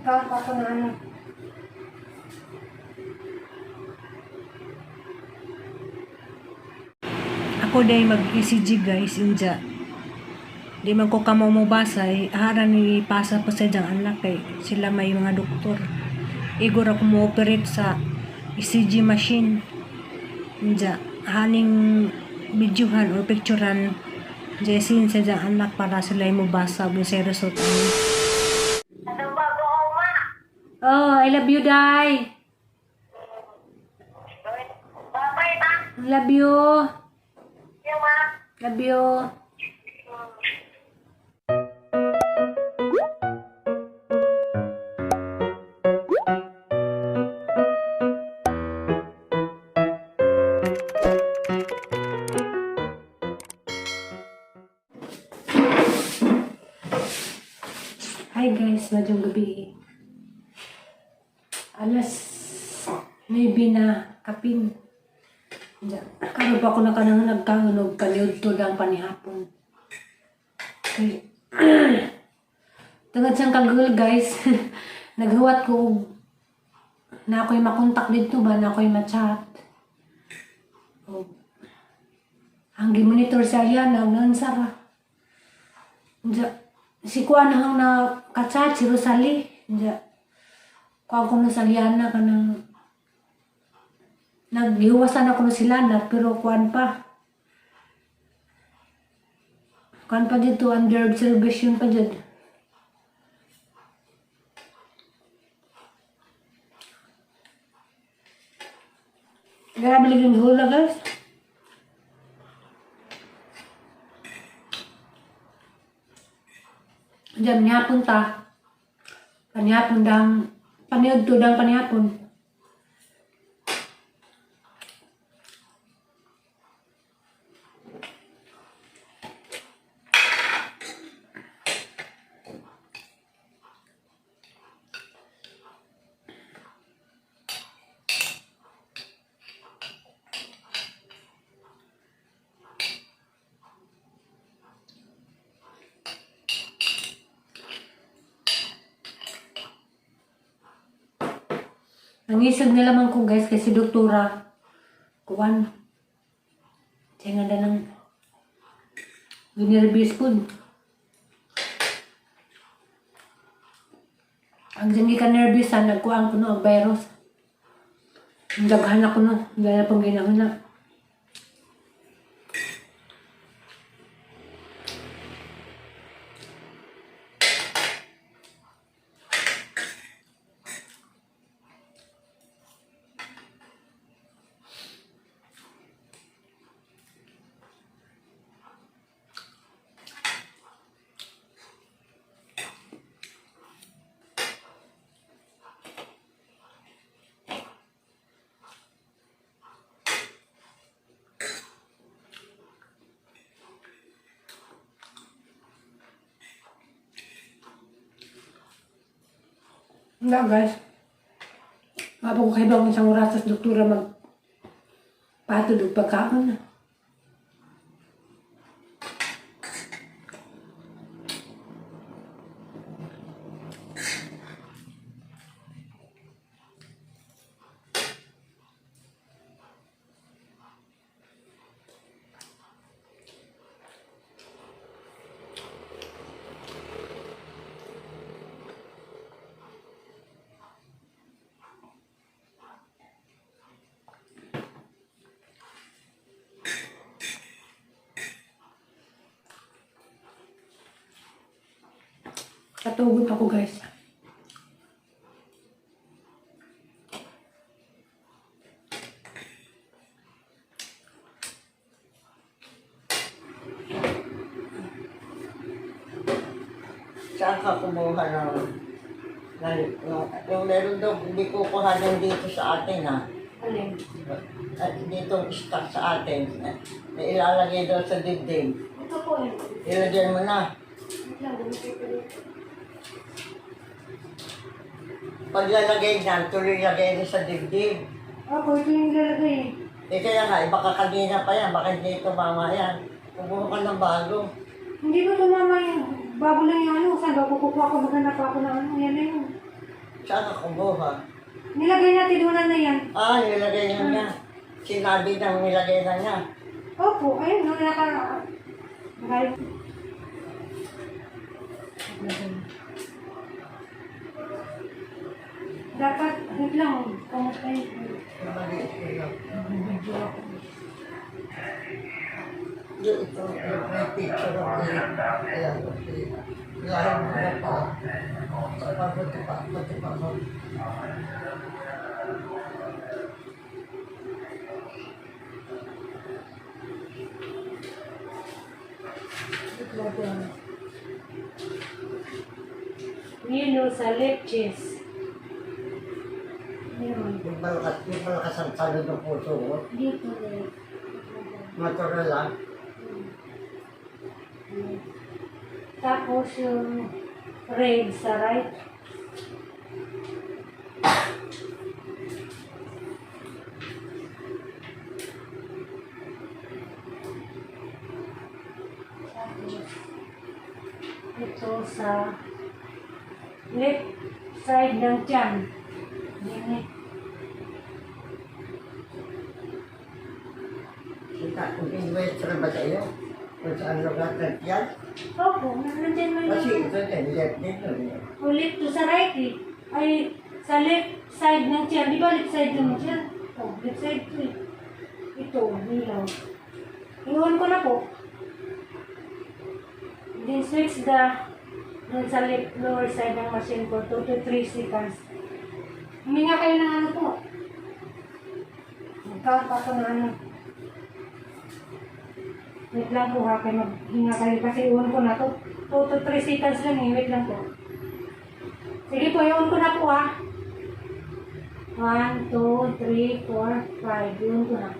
Magkaon pa ako na ano. Ako day mag-ECG, guys, inja. Di man ko kamo mo basay, ahara ni ipasa pa sa diyang anak kay sila may mga doktor. Igor ako mo operate sa ECG machine. Inja, haning videohan or picturean Jessin sa diyang anak para sila mo basa ug sa result ani. Anong bago ko, ma? Oh, I love you, Day. Bye-bye, ma. Love you. Yung, ma. Love you. Hi guys, madyong gabi. Alas 9 na kapin. Diyan. Karon pa ako na kanang nagkaon og kaniudto lang panihapon. Kay tungod siyang kagul, guys, naghuwat ko og na ako'y makontak dito ba, na ako'y ma-chat. Og ang gimonitor sa Aliana, ang nansara. Diya, si Kuan ang na kachat, si Rosalie. Diya, kuan ko na sa Aliana kanang naghiwasan ako na sila na pero kuan pa. Kuan pa dito, under observation pa dyan. Grabe lagi yung hula, guys. Diyan, nihapon ta. Panihapon dang, paniod to dang panihapon. Nangisog na lamang ko, guys, kasi doktora. Kuwan. Siya nga na ng ginerbis po. Ang hindi ka nervous ha, nagkuhan ko no, ang virus. Ang daghan ako no, hindi na pang ginahon na. Hindi, guys. Mabog ko kayo bang isang oras sa doktora mag patod og pagkaon. Katugot ako, guys. Saan ka kumuha ng yung meron daw, hindi kukuha din dito sa atin ha. Alin? At dito stock sa atin. Na ilalagay daw sa dibdib. Ito po eh. Ilagay mo na. Wait lang, gamitin ko dito. Paglalagay na, tuloy lagay na sa dibdib. Ako, ito yung ilalagay eh. Eh kaya nga, eh, baka kanina pa yan, baka hindi tumama yan. Kumuha ka ng bago. Hindi ko tumama yung bago lang yung ano. Saan ba kukuha ko? Maghanap ako ng ano. Yan na yun. Saan ka kumuha? Nilagay natin doon na yan. Ah, nilagay na niya. Sinabi nang nilagay na niya. Opo, ayun, no, naka... Naka... Dapat, wait lang, kamatay. Maliit ko lang. Di ito, may picture of the, ayan, okay. Lahat mo na pa. Sa pabuti pa, buti pa mo. Yun, sa left chest. Meron. Yung malakas ang talo ng puso mo. Dito rin. Natural lang. Tapos yung red sa right. Tapos ito sa left side ng tiyan. Yan eh. Kita, kung investor ba sa'yo? Kung saan lugar na yan? Opo, nandyan man Kasi yung ito din, left din yun eh. O left to sa right eh. Ay, sa left side ng chair. Di ba left side ng chair? Oh, left side to eh. Ito, ilaw. Iwan ko na po. Then switch the dun sa left lower side ng machine for 2 to 3 seconds. Huminga kayo ng ano po. Magkaunt ako ng ano. Wait lang po ha, kayo maghinga kayo kasi iwan ko na to. 2 to 3 seconds lang eh. Wait lang po. Sige po, iwan ko na po ha. 1, 2, 3, 4, 5. Iwan ko na.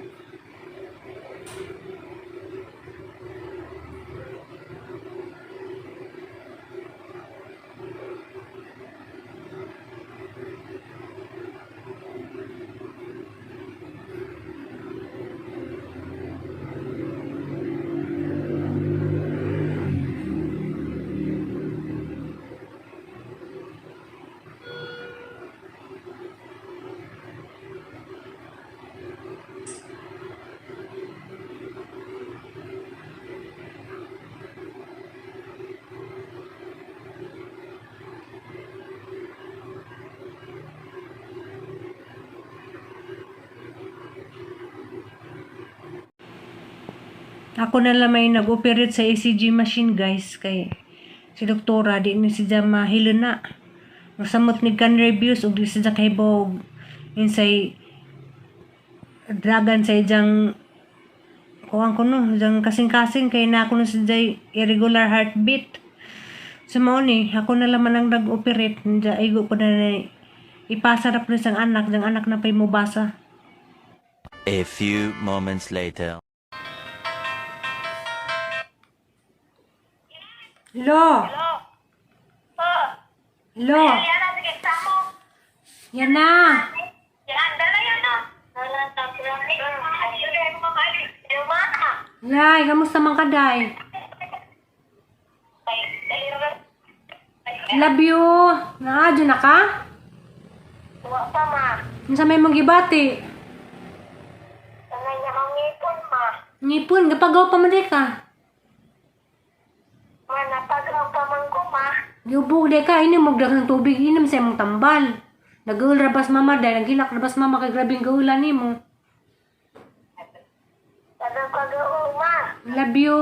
Ako na lang may nag-operate sa ECG machine guys kay si doktora di ni siya mahilo na. Masamot ni kan reviews ug di siya kahibog insay dragon sa ijang kuan ko no jang kasing-kasing kay na ako no siya irregular heartbeat. So mao ni ako na lang man ang nag-operate nja igo ko na na ipasa ra po sang anak jang anak na pay mobasa. A few moments later. Hello. Hello. Oh, Hello. yan na, sige, samo. Yan na. Yan, dala yan na. Lay, kamusta man ka, day? Love you. Naadyo na ka? Wa pa ma. Unsa may mong gibati? Tanay niya kang ngipon ma. Ngipon, gapagaw pa man di ka. Ma, napagaw pa man ko ma. Giubog di ka, inom og daghang tubig, inom sa imong tambal. Nagaul rabas mama day, naghilak rabas mama kay grabing gaulan nimo. Tagaw ma. Love you.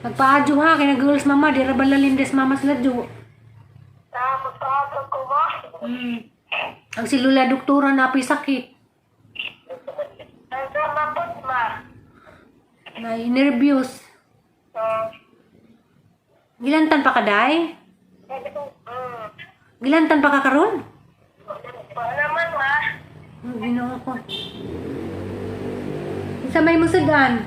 Magpaadyo ha, kay nagaul sa mama, di ra ba lalim des mama sa ladyo. Tapos pagaw ko ma. Ang silula doktora na apoy sakit. Ang sama po ma. Na nervyos. Gilantan pa ka day? Gilantan pa ka karon? Wa naman ma. Ang Ginoo ko. Sa may musudan.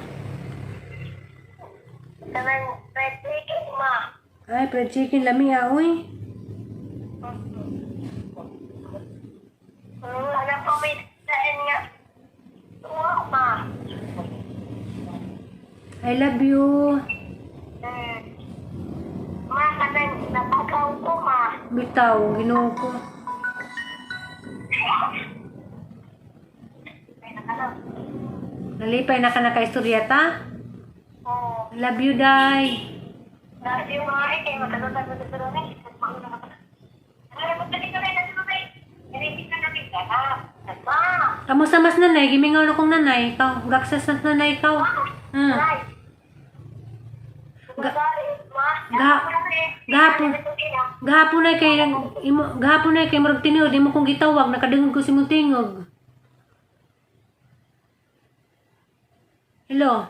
Tanay red ticket ma. Ay, fried chicken lami ah, uy. Ano po may saan nga. Wa ma. I love you. Ma, kanang napagaw ko ma. Bitaw, Ginoo ko. Ay, nakalaw. Nalipay na ka nakaistorya ta? Oo. Love you, Day. Na, yung mga eh, kaya magkalutan mo sa rin. Ay, magdali ka rin, nasa babay. Narinig ka namin ka na. Tama. Kamusta mas nanay? Gimingaw na kong nanay. Ikaw, gaksas na nanay ikaw. Ay. Ga- Gahapon. Gahapon na kay imo gahapon na kay murag tinuod imo kong gitawag, nakadungog ko si imong tingog. Hello.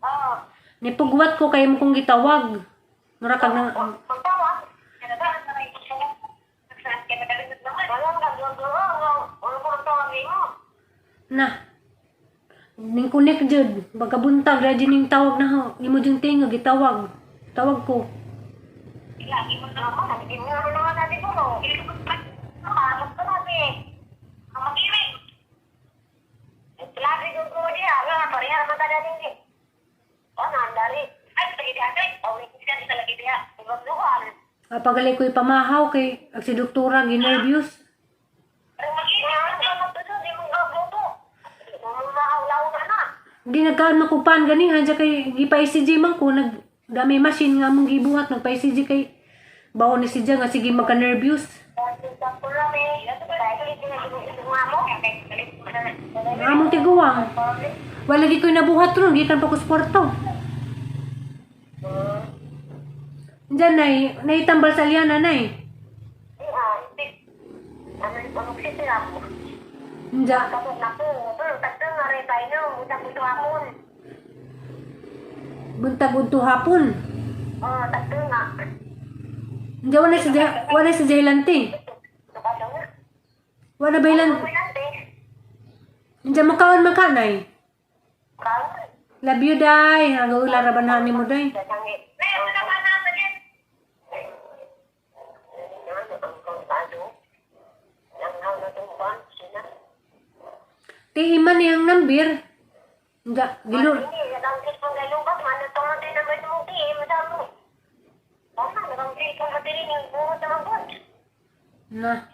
Oo. Nipugwat ko kay imo kong gitawag. Mura kag na Magtawag. Kinataan na kayo siya. Nagsaan ka nakalusot naman. Walang gagawin. Wala ko ang tawag mo. Na. Ning connect jud, pagkabuntag ra jud ning tawag na ho. Imo jud tingog gitawag. Tawag ko. Lagi mo na ako. Nagiging nga naman natin ko. Kapagod ko natin. Ang mag-ibig. Lagi ko ko diya. Nga, pareha naman tayo din eh. O, nandari. Ay, lagi diha. Ay, oh, ka dito lagi diha. Ibang lugar. Pagali ko ipamahaw kay ag si doktora ginervyos. Pero mag-ibig. Nga, magtulo. Di mo gagluto. Di mo maawlaw na na. Di nagkaan makupan gani han kay gipa ECG man ko, nag dami machine nga among gibuhat, nagpa ECG kay baon ni siya nga sige magka nervyos. Among tiguang. Wala lagi ko'y nabuhat ron, gikan pa ko sa kwarto. Diyan nay, naitambal sa liana nay. Diyan. Buntag udto hapon. Diyan wala sa jailante. Wala ba ilan? Diyan makaon man ka nay. Love you day. Hanggang ula ra ba mo day. Ti iman niyang nambir. Nga, gilo. Na.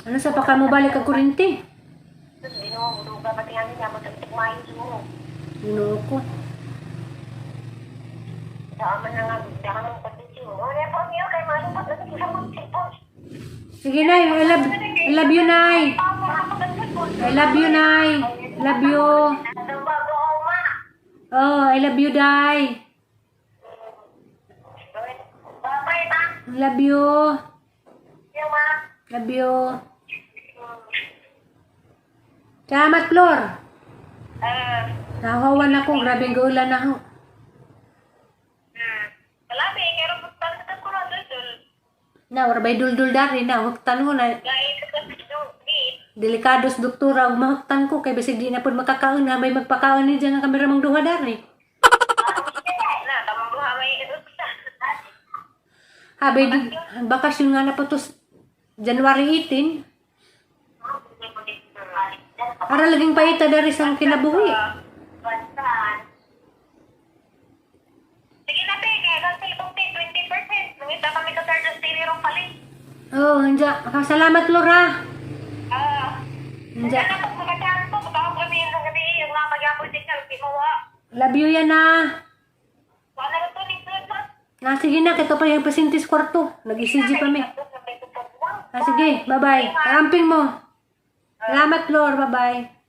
Ano sa pa ka mo balik ang kurinti? Ginoo ko. Sige nay, I love you nay. I love you nay. Love you. Oh, I love you day. Love you. Love you. Salamat, Flor. Nahawan ako. Grabe ang gaulan na ako. Na, wala duldul dari na. Huktan ko na. Delikado sa doktora. Ug mahuktan ko. Kay bisig di na po makakaon na. May magpakaon ni dyan ang kamera mong duha dari. Habay, bakasyon nga na po to January 18. Ara laging paita dari sa kinabuhi. Sige na, te. Kaya kang cellphone, te. 20%. Nangita kami ka charge sa rong palit. Oh, hindi. Salamat, Laura. Ah. Hindi. Ano pag makachance ko, baka kami yung gabi, yung mga magyapon signal, di mo wa. Love you yan ah. Wala na to, ni Flor, ma. Na, sige na, kito pa yung pasintis kwarto. Nag-ECG pa mi. Ah, sige, bye-bye. Ramping mo. Salamat, Flor. Bye-bye.